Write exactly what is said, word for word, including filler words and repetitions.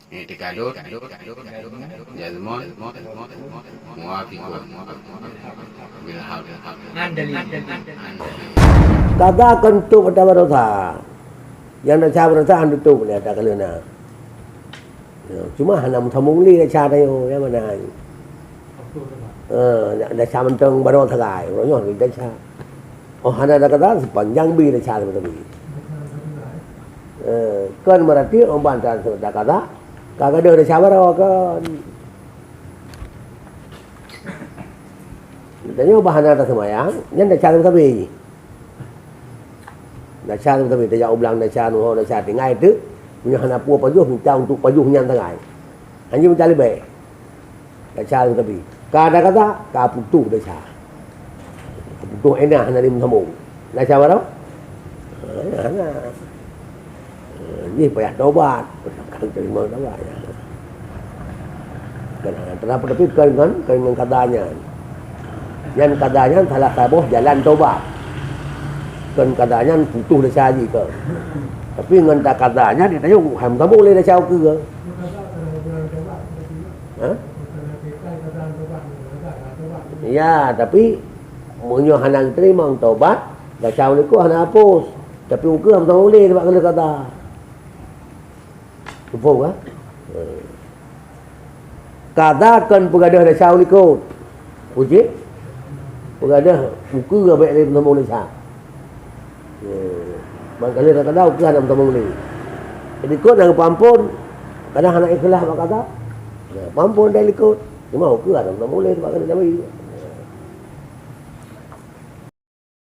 I'tiqadun jazmun muwafiqun bil hal. Kada kon tôb ata baroesa. Nyang desya baroesa han tôb lé ata keuleuna. Ya, cuma hana meutamong lé desya tanyoe, nyang mana? Eh, desya mantong baroe sagai, uroe nyoe desya. Oh, hana dakada, sepanjang bi desya sabe-sabe. Eh, kon berarti oh ban ta-, dakada, ka gadôh desya baroe kon. Tanyoe bah hana taseumayang, nyan desya sabe-sabe jih. Desya sabe-sabe, tajak u blang desya, neuho desya, tinggai teuk. Meunyoe hana peue pajoh, mita untuk pajoh nyan sagai. Hanjeuet mita leubeh. Desya sabe-sabe. Ka dakada, ka putôh desya. Ka putôh enah hana lé meusambông. Desya baroe? Ha, hana. Eh, jih payah tobat. Kan teurimong tobat, ya. Kan, tapi kon ngon, kon ngon kada nyan. Nyan kada nyan salah saboh jalan tobat. Kon kada nyan putôh desya jih kon. Tapi ngon takada nyan, tanyoe han meusambông lé desya ukeue. Ha? Ya, tapi meunyoe hana teurimong tobat, desya likot hana hapus. Tapi ukeue han meusambông lé, sabab ka lheueh kada. Muphom ka? Kada kon peugadôh desya likot. Peue cit? Peugadôh ukeue bèk lé meusambông desya. Ya. Ban ka lheueh kada ukeue hana meusambông lé. Likot nyang peuampôn, kadang hana ikhlas bak kada. Ya, peuampôn dari likot. Cuma ukeue hana meusambông lé, sabab ka lheueh Nabi.